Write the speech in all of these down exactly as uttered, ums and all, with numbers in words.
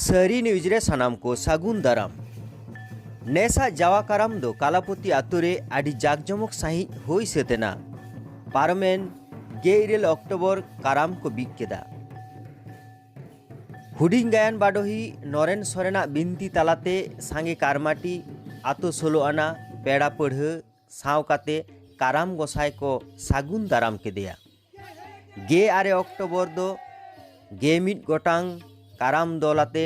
ᱥᱟᱹᱨᱤ ᱱᱤᱭᱩᱡᱽ ᱨᱮ ᱥᱟᱱᱟᱢ ᱠᱚ ᱥᱟᱹᱜᱩᱱ ᱫᱟᱨᱟᱢ᱾ ᱱᱮᱥᱟᱜ ᱡᱟᱣᱟ ᱠᱟᱨᱟᱢ ᱫᱚ ᱠᱟᱞᱟᱯᱚᱛᱤ ᱟᱛᱳ ᱨᱮ ᱟᱹᱰᱤ ᱡᱟᱠᱡᱚᱢᱚᱠ ᱥᱟᱺᱦᱤᱡ ᱦᱩᱭ ᱥᱟᱹᱛ ᱮᱱᱟ᱾ ᱯᱟᱨᱚᱢᱮᱱ ᱜᱮᱞ ᱤᱨᱟᱹᱞ ᱚᱠᱴᱳᱵᱚᱨ ᱠᱟᱨᱟᱢ ᱠᱚ ᱵᱤᱫ ᱠᱮᱫᱟ᱾ ᱦᱩᱰᱤᱧ ᱜᱟᱭᱟᱱ ᱵᱟᱰᱚᱦᱤ ᱱᱚᱨᱮᱱ ᱥᱚᱨᱮᱱᱟᱜ ᱵᱤᱱᱛᱤ ᱛᱟᱞᱟᱛᱮ ᱥᱟᱸᱜᱮ ᱠᱟᱨᱢᱟᱴᱤ, ᱟᱛᱳ ᱥᱳᱞᱳ ᱟᱱᱟ, ᱯᱮᱲᱟ ᱯᱟᱹᱲᱦᱟᱹ ᱥᱟᱶ ᱠᱟᱛᱮ ᱠᱟᱨᱟᱢ ᱜᱚᱸᱥᱟᱭ ᱠᱚ ᱥᱟᱹᱜᱩᱱ ᱫᱟᱨᱟᱢ ᱠᱮᱫᱮᱭᱟ᱾ ᱜᱮᱞ ᱟᱨᱮ ᱚᱠᱴᱳᱵᱚᱨ ᱫᱚ ᱜᱮᱞ ᱢᱤᱫ ᱜᱚᱴᱟᱝ ᱠᱟᱨᱟᱢ ᱫᱚᱞ ᱟᱛᱮ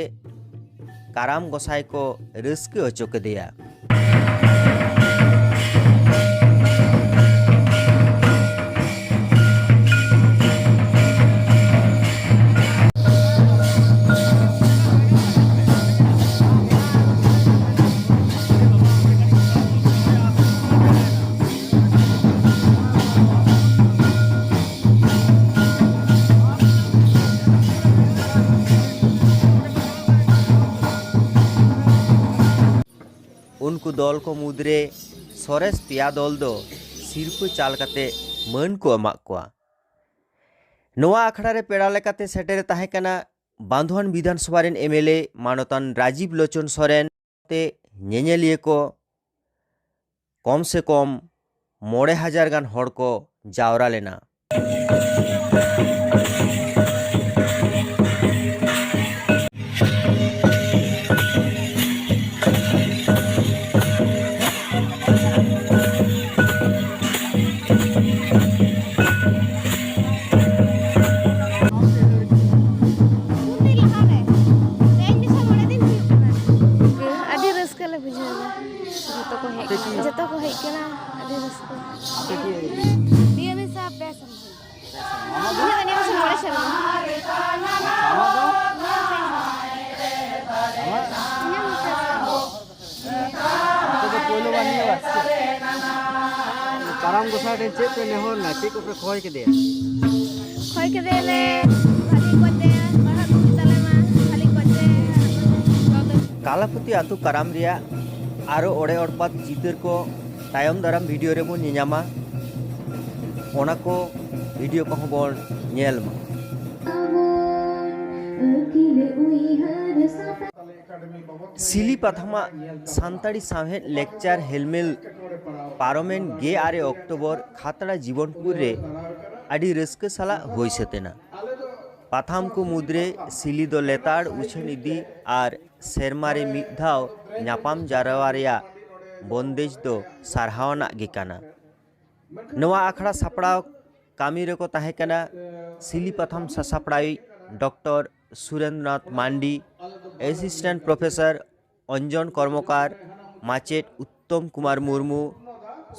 ᱠᱟᱨᱟᱢ ᱜᱚᱸᱥᱟᱭ ᱠᱚ ᱨᱟᱹᱥᱠᱟᱹ ᱦᱚᱪᱚ ᱠᱮᱫᱮᱭᱟ᱾ ᱩᱱᱠᱩ ᱫᱚᱞ ᱠᱚ ᱢᱩᱫᱽᱨᱮ ᱥᱚᱨᱮᱥ ᱯᱮᱭᱟ ᱫᱚᱞ ᱫᱚ ᱥᱤᱨᱯᱟᱹ ᱪᱟᱞ ᱠᱟᱛᱮ ᱢᱟᱹᱱ ᱠᱚ ᱮᱢᱟᱜ ᱠᱚᱣᱟ᱾ ᱱᱚᱣᱟ ᱟᱠᱷᱲᱟ ᱨᱮ ᱯᱮᱲᱟ ᱞᱮᱠᱟᱛᱮ ᱥᱮᱴᱮᱨ ᱛᱟᱦᱮᱸ ᱠᱟᱱᱟ ᱵᱟᱱᱫᱷᱣᱟᱱ ᱵᱤᱫᱷᱟᱱ ᱥᱚᱵᱷᱟ ᱨᱮᱱ ᱮᱢ ᱮᱞ ᱮ ᱢᱟᱱᱚᱛᱟᱱ ᱨᱟᱡᱤᱵ ᱞᱳᱪᱚᱱ ᱥᱚᱨᱮᱱ ᱛᱮ ᱧᱮᱧᱮᱞᱤᱭᱟᱹ ᱠᱚ ᱠᱚᱢ ᱥᱮ ᱠᱚᱢ ᱢᱚᱬᱮ ᱦᱟᱡᱟᱨ ᱜᱟᱱ ᱦᱚᱲ ᱠᱚ ᱡᱟᱣᱨᱟ ᱞᱮᱱᱟ᱾ ᱟᱹᱰᱤ ᱨᱟᱹᱥᱠᱟᱹ ᱞᱮ ᱵᱩᱡᱷᱟᱹᱣ ᱮᱫᱟ᱾ ᱡᱚᱛᱚ ᱠᱚ ᱦᱮᱡ ᱠᱟᱱᱟ, ᱡᱚᱛᱚ ᱠᱚ ᱦᱮᱡ ᱠᱟᱱᱟ, ᱟᱹᱰᱤ ᱨᱟᱹᱥᱠᱟᱹ᱾ ᱱᱤᱭᱟᱹ ᱢᱤᱫ ᱥᱟᱶ ᱯᱮ ᱥᱮᱨᱢᱟ ᱦᱩᱭ ᱮᱱᱟ᱾ ᱤᱧᱟᱹᱜ ᱫᱚ ᱱᱤᱭᱟᱹ ᱵᱚᱪᱷᱚᱨ ᱢᱚᱬᱮ ᱥᱮᱨᱢᱟ᱾ ᱟᱢᱟᱜ ᱫᱚ? ᱟᱢᱟᱜ? ᱤᱧᱟᱹᱜ ᱦᱚᱸ ᱯᱮ ᱥᱮᱨᱢᱟ᱾ ᱟᱯᱮ ᱫᱚ ᱯᱳᱭᱞᱳ ᱵᱟᱨ ᱧᱮᱞ ᱟᱥᱮ ᱪᱮᱫ? ᱠᱟᱨᱟᱢ ᱜᱚᱸᱥᱟᱭ ᱴᱷᱮᱱ ᱪᱮᱫ ᱯᱮ ᱱᱮᱦᱚᱨ ᱱᱟ? ᱪᱮᱫ ᱠᱚᱯᱮ ᱠᱷᱚᱭ ᱠᱮᱫᱮᱭᱟ? ᱠᱷᱚᱭ ᱠᱮᱫᱮᱭᱟᱞᱮ, ᱵᱷᱟᱜᱮ ᱠᱚᱛᱮ ᱯᱟᱲᱦᱟᱜ ᱠᱚ ᱦᱩᱭᱩᱜ ᱛᱟᱞᱮ ᱢᱟ, ᱵᱷᱟᱜᱮ ᱠᱚᱛᱮ ᱠᱟᱞᱟᱯᱩᱛᱤ ᱟᱹᱛᱩ ᱠᱟᱨᱟᱢ ᱨᱮᱭᱟᱜ ᱟᱨᱚ ᱚᱲᱮ ᱚᱲᱯᱟᱛ ᱪᱤᱛᱟᱹᱨ ᱠᱚ ᱛᱟᱭᱚᱢ ᱫᱟᱨᱟᱢ ᱵᱷᱤᱰᱤᱭᱳ ᱨᱮᱵᱚᱱ ᱧᱮᱧᱟᱢᱟ᱾ ᱚᱱᱟ ᱠᱚ ᱵᱷᱤᱰᱤᱭᱳ ᱠᱚᱦᱚᱸ ᱵᱚᱱ ᱧᱮᱞ ᱢᱟ᱾ ᱥᱤᱞᱤ ᱯᱟᱛᱷᱟᱢᱟᱜ ᱥᱟᱱᱛᱟᱲᱤ ᱥᱟᱶᱦᱮᱫ ᱞᱮᱠᱪᱟᱨ ᱦᱮᱞᱢᱮᱞ ᱯᱟᱨᱚᱢᱮᱱ ᱜᱮᱞ ᱟᱨᱮ ᱚᱠᱴᱳᱵᱚᱨ ᱠᱷᱟᱛᱲᱟ ᱡᱤᱵᱚᱱᱯᱩᱨ ᱨᱮ ᱟᱹᱰᱤ ᱨᱟᱹᱥᱠᱟᱹ ᱥᱟᱞᱟᱜ ᱦᱩᱭ ᱥᱟᱹᱛ ᱮᱱᱟ᱾ ᱯᱟᱛᱷᱟᱢ ᱠᱚ ᱢᱩᱫᱽᱨᱮ ᱥᱤᱞᱤ ᱫᱚ ᱞᱮᱛᱟᱲ ᱩᱪᱷᱟᱹᱱ ᱤᱫᱤ ᱟᱨ ᱥᱮᱨᱢᱟ ᱨᱮ ᱢᱤᱫ ᱫᱷᱟᱣ ᱧᱟᱯᱟᱢ ᱡᱟᱨᱣᱟ ᱨᱮᱭᱟᱜ ᱵᱚᱱᱫᱮᱡ ᱫᱚ ᱥᱟᱨᱦᱟᱣ ᱟᱱᱟᱜ ᱜᱮ ᱠᱟᱱᱟ᱾ ᱱᱚᱣᱟ ᱟᱠᱷᱲᱟ ᱥᱟᱯᱲᱟᱣ ᱠᱟᱹᱢᱤ ᱨᱮᱠᱚ ᱛᱟᱦᱮᱸ ᱠᱟᱱᱟ ᱥᱤᱞᱤ ᱯᱟᱛᱷᱟᱢ ᱥᱟᱥᱟᱯᱲᱟᱣᱤᱡ ᱰᱚᱠᱴᱚᱨ ᱥᱩᱨᱮᱱᱫᱨᱚᱱᱟᱛᱷ ᱢᱟᱱᱰᱤ, ᱮᱥᱤᱥᱴᱮᱱᱴ ᱯᱨᱚᱯᱷᱮᱥᱚᱨ ᱚᱧᱡᱚᱱ ᱠᱚᱨᱢᱚᱠᱟᱨ, ᱢᱟᱪᱮᱫ ᱩᱛᱛᱚᱢ ᱠᱩᱢᱟᱨ ᱢᱩᱨᱢᱩ,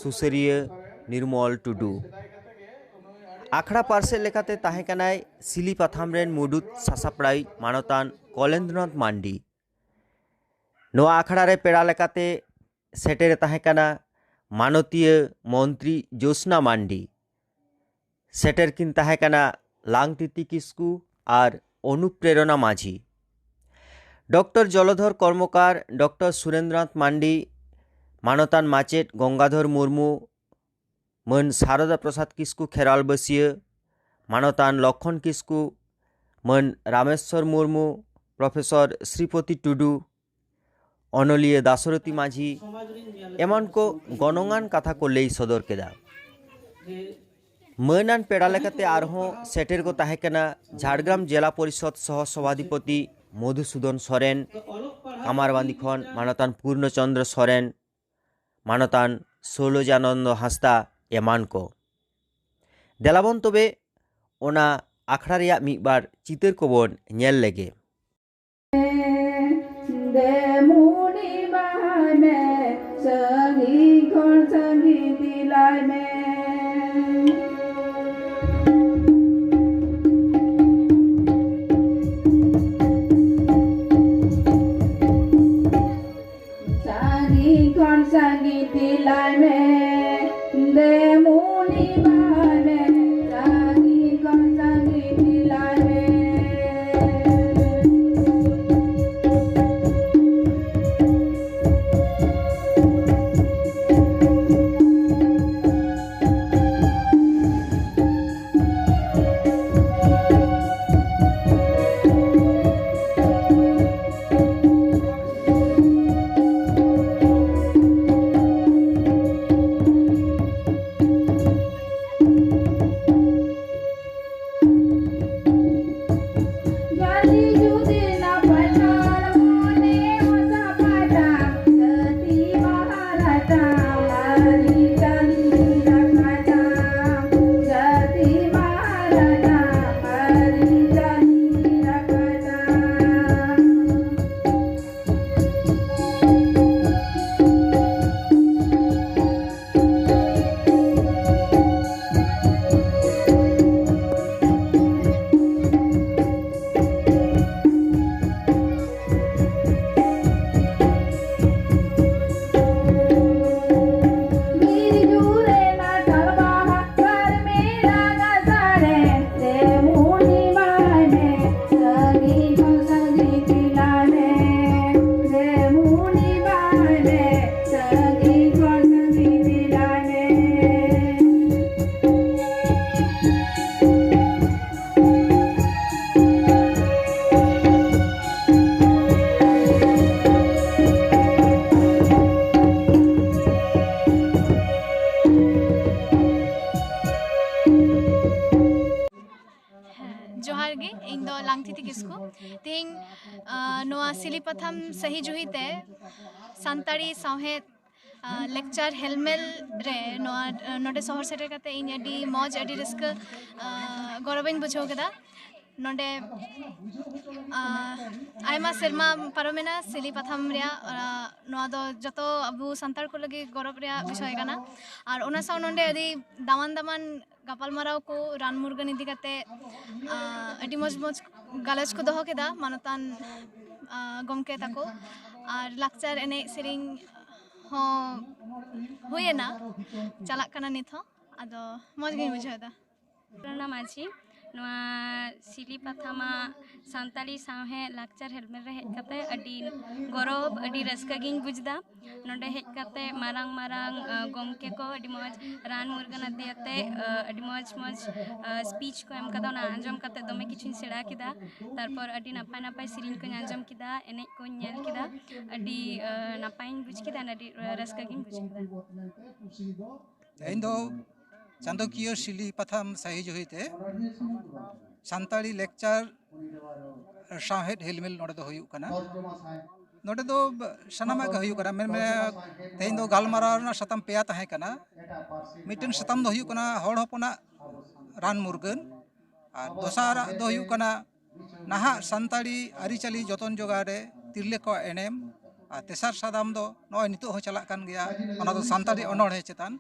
ᱥᱩᱥᱟᱹᱨᱤᱭᱟᱹ ᱱᱤᱨᱢᱚᱞ ᱴᱩᱰᱩ᱾ ᱟᱠᱷᱲᱟ ᱯᱟᱨᱥᱮᱫ ᱞᱮᱠᱟᱛᱮ ᱛᱟᱦᱮᱸ ᱠᱟᱱᱟᱭ ᱥᱤᱞᱤ ᱯᱟᱛᱷᱟᱢ ᱨᱮᱱ ᱢᱩᱰᱩᱛ ᱥᱟᱥᱟᱯᱲᱟᱣᱤᱡ ᱢᱟᱱᱚᱛᱟᱱ ᱠᱚᱞᱮᱱᱫᱨᱚᱱᱟᱛᱷ ᱢᱟᱱᱰᱤ᱾ ᱱᱚᱣᱟ ᱟᱠᱷᱲᱟ ᱨᱮ ᱯᱮᱲᱟ ᱞᱮᱠᱟᱛᱮ ᱥᱮᱴᱮᱨᱮ ᱛᱟᱦᱮᱸ ᱠᱟᱱᱟ ᱢᱟᱱᱚᱛᱤᱭᱟᱹ ᱢᱚᱱᱛᱨᱤ ᱡᱳᱥᱱᱟ ᱢᱟᱱᱰᱤ᱾ ᱥᱮᱴᱮᱨ ᱠᱤᱱ ᱛᱟᱦᱮᱸ ᱠᱟᱱᱟ ᱞᱟᱝᱛᱤᱛᱤ ᱠᱤᱥᱠᱩ ᱟᱨ ᱚᱱᱩᱯᱨᱮᱨᱚᱱᱟ ᱢᱟᱹᱡᱷᱤ᱾ ᱰᱚᱠᱴᱚᱨ ᱡᱚᱞᱚᱫᱷᱚᱨ ᱠᱚᱨᱢᱚᱠᱟᱨ, ᱰᱚᱠᱴᱚᱨ ᱥᱩᱨᱮᱱᱫᱨᱚᱱᱟᱛᱷ ᱢᱟᱱᱰᱤ, ᱢᱟᱱᱚᱛᱟᱱ ᱢᱟᱪᱮᱫ ᱜᱚᱝᱜᱟᱫᱷᱚᱨ ᱢᱩᱨᱢᱩ, ᱢᱟᱹᱱ ᱥᱟᱨᱚᱫᱟ ᱯᱨᱚᱥᱟᱫᱽ ᱠᱤᱥᱠᱩ ᱠᱷᱮᱨᱣᱟᱞ ᱵᱟᱹᱥᱭᱟᱹ, ᱢᱟᱱᱚᱛᱟᱱ ᱞᱚᱠᱠᱷᱚᱱ ᱠᱤᱥᱠᱩ, ᱢᱟᱹᱱ ᱨᱟᱢᱮᱥᱣᱚᱨ ᱢᱩᱨᱢᱩ, ᱯᱨᱚᱯᱷᱮᱥᱚᱨ ᱥᱨᱤᱯᱚᱛᱤ ᱴᱩᱰᱩ, ᱚᱱᱚᱞᱤᱭᱟᱹ ᱫᱟᱥᱚᱨᱚᱛᱷᱤ ᱢᱟᱹᱡᱷᱤ ᱮᱢᱟᱱ ᱠᱚ ᱜᱚᱱᱚᱝᱟᱱ ᱠᱟᱛᱷᱟ ᱠᱚ ᱞᱟᱹᱭ ᱥᱚᱫᱚᱨ ᱠᱮᱫᱟ᱾ ᱢᱟᱹᱱᱟᱱ ᱯᱮᱲᱟ ᱞᱮᱠᱟᱛᱮ ᱟᱨᱦᱚᱸ ᱥᱮᱴᱮᱨ ᱠᱚ ᱛᱟᱦᱮᱸ ᱠᱟᱱᱟ ᱡᱷᱟᱲᱜᱨᱟᱢ ᱡᱮᱞᱟ ᱯᱚᱨᱤᱥᱚᱫᱽ ᱥᱚᱦᱚ ᱥᱚᱵᱷᱟᱯᱚᱛᱤ ᱢᱚᱫᱷᱩᱥᱩᱫᱚᱱ ᱥᱚᱨᱮᱱ, ᱠᱟᱢᱟᱨᱵᱟᱸᱫᱤ ᱠᱷᱚᱱ ᱢᱟᱱᱚᱛᱟᱱ ᱯᱩᱨᱱᱚᱪᱚᱱᱫᱨᱚ ᱥᱚᱨᱮᱱ, ᱢᱟᱱᱚᱛᱟᱱ ᱥᱳᱞᱳᱡᱟᱱᱚᱱᱫᱚ ᱦᱟᱸᱥᱫᱟ ᱮᱢᱟᱱ ᱠᱚ᱾ ᱫᱮᱞᱟᱵᱚᱱ ᱛᱚᱵᱮ ᱚᱱᱟ ᱟᱠᱷᱲᱟ ᱨᱮᱭᱟᱜ ᱢᱤᱫ ᱵᱟᱨ ᱪᱤᱛᱟᱹᱨ ᱠᱚᱵᱚᱱ ᱧᱮᱞ ᱞᱮᱜᱮ᱾ ᱫᱮᱢᱩᱱᱤ ᱵᱟᱦᱟᱭ ᱢᱮ, ᱥᱟᱺᱜᱤᱧ ᱠᱷᱚᱱ ᱥᱟᱺᱜᱤᱧ ᱫᱤᱞᱟᱭ ᱢᱮ᱾ ᱥᱟᱺᱜᱤᱧ ᱠᱷᱚᱱ ᱛᱤᱞᱟᱭ ᱢᱮ, ᱫᱮ ᱢᱩᱱᱤ ᱵᱟᱭ ᱢᱮ, ᱥᱟᱺᱜᱤᱧ ᱠᱷᱚᱱ ᱥᱟᱺᱜᱤᱧ ᱛᱤᱞᱟᱭ ᱢᱮ᱾ ᱡᱚᱦᱟᱨ ᱜᱮ, ᱤᱧ ᱫᱚ ᱞᱟᱝᱛᱤᱛᱤ ᱠᱤᱥᱠᱩ᱾ ᱛᱮᱦᱮᱧ, ᱟᱸ, ᱱᱚᱣᱟ ᱥᱤᱞᱤ ᱯᱟᱛᱷᱟᱢ ᱥᱟᱹᱦᱤ ᱡᱩᱦᱤ ᱛᱮ ᱥᱟᱱᱛᱟᱲᱤ ᱥᱟᱶᱦᱮᱫ, ᱟᱸ, ᱞᱮᱠᱪᱟᱨ ᱦᱮᱞᱢᱮᱞ ᱨᱮ ᱱᱚᱣᱟ, ᱟᱸ, ᱱᱚᱰᱮ ᱥᱚᱦᱚᱨ ᱥᱮᱴᱮᱨ ᱠᱟᱛᱮ ᱤᱧ ᱟᱹᱰᱤ ᱢᱚᱡᱽ, ᱟᱹᱰᱤ ᱨᱟᱹᱥᱠᱟᱹ, ᱟᱸ, ᱜᱚᱨᱚᱵᱤᱧ ᱵᱩᱡᱷᱟᱹᱣ ᱠᱮᱫᱟ᱾ ᱱᱚᱰᱮ, ᱟᱸ, ᱟᱭᱢᱟ ᱥᱮᱨᱢᱟ ᱯᱟᱨᱚᱢᱮᱱᱟ ᱥᱤᱞᱤ ᱯᱟᱛᱷᱟᱢ ᱨᱮᱭᱟᱜ, ᱟᱸ, ᱱᱚᱣᱟ ᱫᱚ ᱡᱚᱛᱚ ᱟᱵᱚ ᱥᱟᱱᱛᱟᱲ ᱠᱚ ᱞᱟᱹᱜᱤᱫ ᱜᱚᱨᱚᱵ ᱨᱮᱭᱟᱜ ᱵᱤᱥᱚᱭ ᱠᱟᱱᱟ᱾ ᱟᱨ ᱚᱱᱟ ᱥᱟᱶ ᱱᱚᱰᱮ ᱟᱹᱰᱤ ᱫᱟᱢᱟᱱ ᱫᱟᱢᱟᱱ ᱜᱟᱯᱟᱞᱢᱟᱨᱟᱣ ᱠᱚ, ᱨᱟᱱ ᱢᱩᱨᱜᱟᱹᱱ ᱤᱫᱤ ᱠᱟᱛᱮ, ᱟᱸ, ᱟᱹᱰᱤ ᱢᱚᱡᱽ ᱢᱚᱡᱽ ᱜᱟᱞᱚᱪ ᱠᱚ ᱫᱚᱦᱚ ᱠᱮᱫᱟ ᱢᱟᱱᱚᱛᱟᱱ, ᱟᱸ, ᱜᱚᱢᱠᱮ ᱛᱟᱠᱚ᱾ ᱟᱨ ᱞᱟᱠᱪᱟᱨ ᱮᱱᱮᱡ ᱥᱮᱨᱮᱧ ᱦᱚᱸ ᱦᱩᱭᱮᱱᱟ, ᱪᱟᱞᱟᱜ ᱠᱟᱱᱟ ᱱᱤᱛ ᱦᱚᱸ᱾ ᱟᱫᱚ ᱢᱚᱡᱽ ᱜᱤᱧ ᱵᱩᱡᱷᱟᱹᱣ ᱮᱫᱟ᱾ ᱯᱨᱮᱨᱚᱱᱟ ᱢᱟᱹᱡᱷᱤ᱾ ᱱᱚᱣᱟ ᱥᱤᱞᱤ ᱯᱟᱛᱷᱟᱢᱟᱜ ᱥᱟᱱᱛᱟᱲᱤ ᱥᱟᱶᱦᱮᱫ ᱞᱟᱠᱪᱟᱨ ᱦᱮᱞᱢᱮᱞ ᱨᱮ ᱦᱮᱡ ᱠᱟᱛᱮ ᱟᱹᱰᱤ ᱜᱚᱨᱚᱵᱽ, ᱟᱹᱰᱤ ᱨᱟᱹᱥᱠᱟᱹ ᱜᱤᱧ ᱵᱩᱡᱽ ᱮᱫᱟ᱾ ᱱᱚᱰᱮ ᱦᱮᱡ ᱠᱟᱛᱮ ᱢᱟᱨᱟᱝ ᱢᱟᱨᱟᱝ, ᱟᱸ, ᱜᱚᱢᱠᱮ ᱠᱚ ᱟᱹᱰᱤ ᱢᱚᱡᱽ ᱨᱟᱱ ᱢᱩᱨᱜᱟᱹᱱ ᱟᱛᱮ, ᱟᱸ, ᱟᱹᱰᱤ ᱢᱚᱡᱽ ᱢᱚᱡᱽ, ᱟᱸ, ᱥᱯᱤᱪ ᱠᱚ ᱮᱢ ᱠᱟᱫᱟ᱾ ᱚᱱᱟ ᱟᱸᱡᱚᱢ ᱠᱟᱛᱮ ᱫᱚᱢᱮ ᱠᱤᱪᱷᱩᱧ ᱥᱮᱬᱟ ᱠᱮᱫᱟ᱾ ᱛᱟᱨᱯᱚᱨ ᱟᱹᱰᱤ ᱱᱟᱯᱟᱭ ᱱᱟᱯᱟᱭ ᱥᱮᱨᱮᱧ ᱠᱚᱧ ᱟᱸᱡᱚᱢ ᱠᱮᱫᱟ, ᱮᱱᱮᱡ ᱠᱚᱧ ᱧᱮᱞ ᱠᱮᱫᱟ᱾ ᱟᱹᱰᱤ, ᱟᱸ, ᱱᱟᱯᱟᱭᱤᱧ ᱵᱩᱡᱽ ᱠᱮᱫᱟ, ᱟᱹᱰᱤ, ᱟᱸ, ᱨᱟᱹᱥᱠᱟᱹ ᱜᱤᱧ ᱵᱩᱡᱽ ᱠᱮᱫᱟ᱾ ᱤᱧ ᱫᱚ ᱪᱟᱸᱫᱚᱠᱤᱭᱟᱹ ᱥᱤᱞᱤ ᱯᱟᱛᱷᱟᱢ ᱥᱟᱹᱦᱤᱡᱩᱦᱤ ᱛᱮ ᱥᱟᱱᱛᱟᱲᱤ ᱞᱮᱠᱪᱟᱨ ᱥᱟᱶᱦᱮᱫ ᱦᱮᱞᱢᱮᱞ ᱱᱚᱰᱮ ᱫᱚ ᱦᱩᱭᱩᱜ ᱠᱟᱱᱟ᱾ ᱱᱚᱰᱮ ᱫᱚ ᱥᱟᱱᱟᱢᱟᱜ ᱜᱮ ᱦᱩᱭᱩᱜ ᱠᱟᱱᱟ᱾ ᱢᱮᱱᱢᱮ, ᱛᱮᱦᱮᱧ ᱫᱚ ᱜᱟᱞᱢᱟᱨᱟᱣ ᱨᱮᱱᱟᱜ ᱥᱟᱛᱟᱢ ᱯᱮᱭᱟ ᱛᱟᱦᱮᱸ ᱠᱟᱱᱟ᱾ ᱢᱤᱫᱴᱮᱱ ᱥᱟᱛᱟᱢ ᱫᱚ ᱦᱩᱭᱩᱜ ᱠᱟᱱᱟ ᱦᱚᱲ ᱦᱚᱯᱚᱱᱟᱜ ᱨᱟᱱ ᱢᱩᱨᱜᱟᱹᱱ, ᱟᱨ ᱫᱚᱥᱟᱨᱟᱜ ᱫᱚ ᱦᱩᱭᱩᱜ ᱠᱟᱱᱟ ᱱᱟᱦᱟᱜ ᱥᱟᱱᱛᱟᱲᱤ ᱟᱹᱨᱤᱪᱟᱹᱞᱤ ᱡᱚᱛᱚᱱ ᱡᱚᱜᱟᱣ ᱨᱮ ᱛᱤᱨᱞᱟᱹ ᱠᱚᱣᱟᱜ ᱮᱱᱮᱢ, ᱟᱨ ᱛᱮᱥᱟᱨ ᱥᱟᱛᱟᱢ ᱫᱚ ᱱᱚᱜᱼᱚᱭ ᱱᱤᱛᱚᱜ ᱦᱚᱸ ᱪᱟᱞᱟᱜ ᱠᱟᱱ ᱜᱮᱭᱟ, ᱚᱱᱟ ᱫᱚ ᱥᱟᱱᱛᱟᱲᱤ ᱚᱱᱚᱬᱦᱮ ᱪᱮᱛᱟᱱ᱾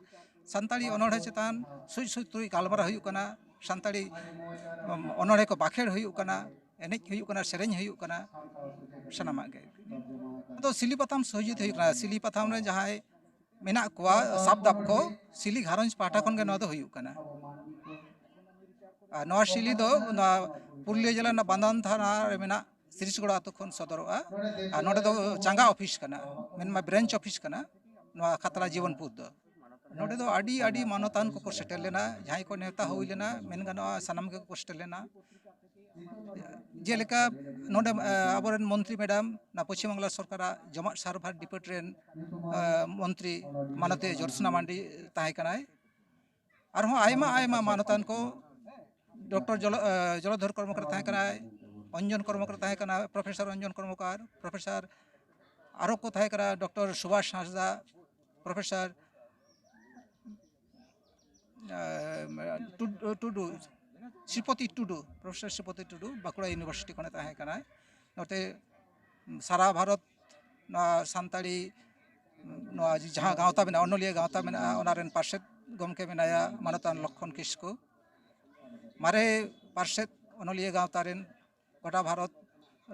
ᱥᱟᱱᱛᱟᱲᱤ ᱚᱱᱚᱬᱦᱮ ᱪᱮᱛᱟᱱ ᱥᱩᱡ ᱥᱩᱡ ᱛᱩᱭ ᱜᱟᱞᱢᱟᱨᱟᱣ ᱦᱩᱭᱩᱜ ᱠᱟᱱᱟ, ᱥᱟᱱᱛᱟᱲᱤ, ᱩᱢ, ᱚᱱᱚᱬᱦᱮ ᱠᱚ ᱵᱟᱠᱷᱮᱲ ᱦᱩᱭᱩᱜ ᱠᱟᱱᱟ, ᱮᱱᱮᱡ ᱦᱩᱭᱩᱜ ᱠᱟᱱᱟ, ᱥᱮᱨᱮᱧ ᱦᱩᱭᱩᱜ ᱠᱟᱱᱟ, ᱥᱟᱱᱟᱢᱟᱜ ᱜᱮ᱾ ᱟᱫᱚ ᱥᱤᱞᱤ ᱯᱟᱛᱷᱟᱢ ᱥᱚᱦᱤᱡᱩᱛ ᱦᱩᱭᱩᱜ ᱠᱟᱱᱟ, ᱥᱤᱞᱤ ᱯᱟᱛᱷᱟᱢ ᱨᱮ ᱡᱟᱦᱟᱸᱭ ᱢᱮᱱᱟᱜ ᱠᱚᱣᱟ ᱥᱟᱵ ᱫᱟᱵ ᱠᱚ, ᱥᱤᱞᱤ ᱜᱷᱟᱨᱚᱸᱡᱽ ᱯᱟᱦᱴᱟ ᱠᱷᱚᱱ ᱜᱮ ᱱᱚᱣᱟ ᱫᱚ ᱦᱩᱭᱩᱜ ᱠᱟᱱᱟ᱾ ᱟᱨ ᱱᱚᱣᱟ ᱥᱤᱞᱤ ᱫᱚ ᱱᱚᱣᱟ ᱯᱩᱨᱩᱞᱤᱭᱟᱹ ᱡᱮᱞᱟ ᱨᱮᱱᱟᱜ ᱵᱟᱱᱫᱟᱱ ᱛᱷᱟᱱᱟ ᱨᱮ ᱢᱮᱱᱟᱜ ᱥᱤᱨᱤᱥᱜᱚᱲᱟ ᱟᱹᱛᱩ ᱠᱷᱚᱱ ᱥᱚᱫᱚᱨᱚᱜᱼᱟ᱾ ᱟᱨ ᱱᱚᱰᱮ ᱫᱚ ᱪᱟᱸᱜᱟ ᱚᱯᱷᱤᱥ ᱠᱟᱱᱟ, ᱢᱮᱱᱢᱟ ᱵᱨᱟᱧᱪ ᱚᱯᱷᱤᱥ ᱠᱟᱱᱟ ᱱᱚᱣᱟ ᱠᱷᱟᱛᱲᱟ ᱡᱤᱵᱚᱱᱯᱩᱨ ᱫᱚ᱾ ᱱᱚᱰᱮ ᱫᱚ ᱟᱹᱰᱤ, ᱟᱹᱰᱤ ᱢᱟᱱᱚᱛᱟᱱ ᱠᱚᱠᱚ ᱥᱮᱴᱮᱨ ᱞᱮᱱᱟ, ᱡᱟᱦᱟᱸᱭ ᱠᱚ ᱱᱮᱣᱛᱟ ᱦᱩᱭ ᱞᱮᱱᱟ, ᱢᱮᱱ ᱜᱟᱱᱚᱜᱼᱟ ᱥᱟᱱᱟᱢ ᱜᱮᱠᱚ ᱥᱮᱴᱮᱨ ᱞᱮᱱᱟ᱾ ᱡᱮᱞᱮᱠᱟ ᱱᱚᱰᱮ, ᱮ, ᱟᱵᱚᱨᱮᱱ ᱢᱚᱱᱛᱨᱤ ᱢᱮᱰᱟᱢ, ᱱᱟ ᱯᱚᱪᱷᱤᱢ ᱵᱟᱝᱞᱟ ᱥᱚᱨᱠᱟᱨᱟᱜ ᱡᱚᱢᱟᱜ ᱥᱟᱨᱵᱷᱟᱨ ᱰᱤᱯᱟᱨᱴᱢᱮᱱᱴ ᱨᱮᱱ, ᱮ, ᱢᱚᱱᱛᱨᱤ ᱢᱟᱱᱚᱛᱤᱭᱟᱹ ᱡᱳᱛᱥᱱᱟ ᱢᱟᱱᱰᱤ ᱛᱟᱦᱮᱸ ᱠᱟᱱᱟᱭ᱾ ᱟᱨᱦᱚᱸ ᱟᱭᱢᱟ, ᱟᱭᱢᱟ ᱢᱟᱱᱚᱛᱟᱱ ᱠᱚ, ᱰᱚᱠᱴᱚᱨ ᱡᱚᱞᱚ-, ᱮ, ᱡᱚᱞᱚᱫᱷᱚᱨ ᱠᱚᱨᱢᱚᱠᱟᱨ ᱛᱟᱦᱮᱸ ᱠᱟᱱᱟᱭ, ᱚᱧᱡᱚᱱ ᱠᱚᱨᱢᱚᱠᱟᱨ ᱛᱟᱦᱮᱸ ᱠᱟᱱᱟ, ᱯᱨᱚᱯᱷᱮᱥᱚᱨ ᱚᱧᱡᱚᱱ ᱠᱚᱨᱢᱚᱠᱟᱨ, ᱯᱨᱚᱯᱷᱮᱥᱚᱨ ᱟᱨᱚ ᱠᱚ ᱛᱟᱦᱮᱸ ᱠᱟᱱᱟ, ᱰᱚᱠᱴᱚᱨ ᱥᱩᱵᱷᱟᱥ ᱦᱟᱸᱥᱫᱟ, ᱯᱨᱚᱯᱷᱮᱥᱚᱨ, ᱮ, ᱴᱩᱰ-, ᱴᱩᱰᱩ, ᱥᱨᱤᱯᱚᱛᱤ ᱴᱩᱰᱩ, ᱯᱨᱚᱯᱷᱮᱥᱚᱨ ᱥᱨᱤᱯᱚᱛᱤ ᱴᱩᱰᱩ, ᱵᱟᱸᱠᱩᱲᱟ ᱤᱭᱩᱱᱤᱵᱷᱟᱨᱥᱤᱴᱤ ᱠᱷᱚᱱᱮ ᱛᱟᱦᱮᱸ ᱠᱟᱱᱟᱭ᱾ ᱱᱚᱛᱮ ᱥᱟᱨᱟ ᱵᱷᱟᱨᱚᱛ ᱱᱚᱣᱟ ᱥᱟᱱᱛᱟᱲᱤ, ᱱᱚᱣᱟ ᱡᱟᱦᱟᱸ ᱜᱟᱶᱛᱟ ᱢᱮᱱᱟᱜᱼᱟ, ᱚᱱᱚᱞᱤᱭᱟᱹ ᱜᱟᱶᱛᱟ ᱢᱮᱱᱟᱜᱼᱟ, ᱚᱱᱟ ᱨᱮᱱ ᱯᱟᱨᱥᱮᱛ ᱜᱚᱢᱠᱮ ᱢᱮᱱᱟᱭᱟ, ᱢᱟᱱᱚᱛᱟᱱ ᱞᱚᱠᱠᱷᱚᱱ ᱠᱤᱥᱠᱩ, ᱢᱟᱨᱮ ᱯᱟᱨᱥᱮᱛ ᱚᱱᱚᱞᱤᱭᱟᱹ ᱜᱟᱶᱛᱟ ᱨᱮᱱ, ᱜᱚᱴᱟ ᱵᱷᱟᱨᱚᱛ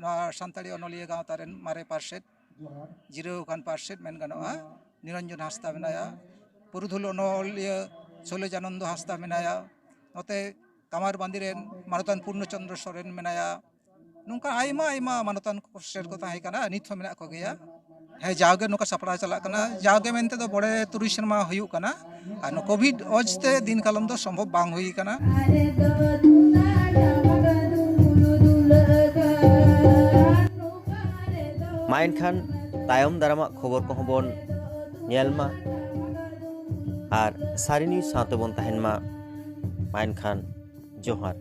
ᱱᱚᱣᱟ ᱥᱟᱱᱛᱟᱲᱤ ᱚᱱᱚᱞᱤᱭᱟᱹ ᱜᱟᱶᱛᱟ ᱨᱮᱱ ᱢᱟᱨᱮ ᱯᱟᱨᱥᱮᱛ, ᱡᱤᱨᱟᱹᱣ ᱟᱠᱟᱱ ᱯᱟᱨᱥᱮᱛ ᱢᱮᱱ ᱜᱟᱱᱚᱜᱼᱟ᱾ ᱱᱤᱨᱚᱧᱡᱚᱱ ᱦᱟᱸᱥᱫᱟ ᱢᱮᱱᱟᱭᱟ, ᱯᱩᱨᱩᱫᱷᱩᱞ ᱚᱱᱚᱞᱤᱭᱟᱹ ᱥᱚᱞᱮᱡᱟᱱᱚᱱᱫᱚ ᱦᱟᱸᱥᱫᱟ ᱢᱮᱱᱟᱭᱟ, ᱱᱚᱛᱮ ᱠᱟᱢᱟᱨ ᱵᱟᱸᱫᱤ ᱨᱮᱱ ᱢᱟᱱᱚᱛᱟᱱ ᱯᱩᱨᱱᱚᱪᱚᱱᱫᱨᱚ ᱥᱚᱨᱮᱱ ᱢᱮᱱᱟᱭᱟ᱾ ᱱᱚᱝᱠᱟ ᱟᱭᱢᱟ ᱟᱭᱢᱟ ᱢᱟᱱᱚᱛᱟᱱ ᱠᱚ ᱥᱮᱨ ᱠᱚ ᱛᱟᱦᱮᱸ ᱠᱟᱱᱟ, ᱱᱤᱛ ᱦᱚᱸ ᱢᱮᱱᱟᱜ ᱠᱚᱜᱮᱭᱟ᱾ ᱦᱮᱸ, ᱡᱟᱣᱜᱮ ᱱᱚᱝᱠᱟ ᱥᱟᱯᱲᱟᱣ ᱪᱟᱞᱟᱜ ᱠᱟᱱᱟ, ᱡᱟᱣᱜᱮ ᱢᱮᱱᱛᱮ ᱫᱚ ᱢᱚᱬᱮ ᱛᱩᱨᱩᱭ ᱥᱮᱨᱢᱟ ᱦᱩᱭᱩᱜ ᱠᱟᱱᱟ᱾ ᱟᱨ ᱱᱚᱣᱟ ᱠᱳᱵᱷᱤᱰ ᱚᱡᱽ ᱛᱮ ᱫᱤᱱ ᱠᱟᱞᱚᱢ ᱫᱚ ᱥᱚᱢᱵᱷᱚᱵ ᱵᱟᱝ ᱦᱩᱭ ᱠᱟᱱᱟ᱾ ᱢᱟ ᱮᱱᱠᱷᱟᱱ ᱛᱟᱭᱚᱢ ᱫᱟᱨᱟᱢᱟᱜ ᱠᱷᱚᱵᱚᱨ ᱠᱚᱦᱚᱸ ᱵᱚᱱ ᱧᱮᱞ ᱢᱟ ᱟᱨ ᱥᱟᱹᱨᱤ ᱱᱤᱭᱩᱡᱽ ᱥᱟᱶᱛᱮ ᱵᱚᱱ ᱛᱟᱦᱮᱱ ᱢᱟ᱾ ᱢᱟ ᱮᱱᱠᱷᱟᱱ ᱡᱚᱦᱟᱨ᱾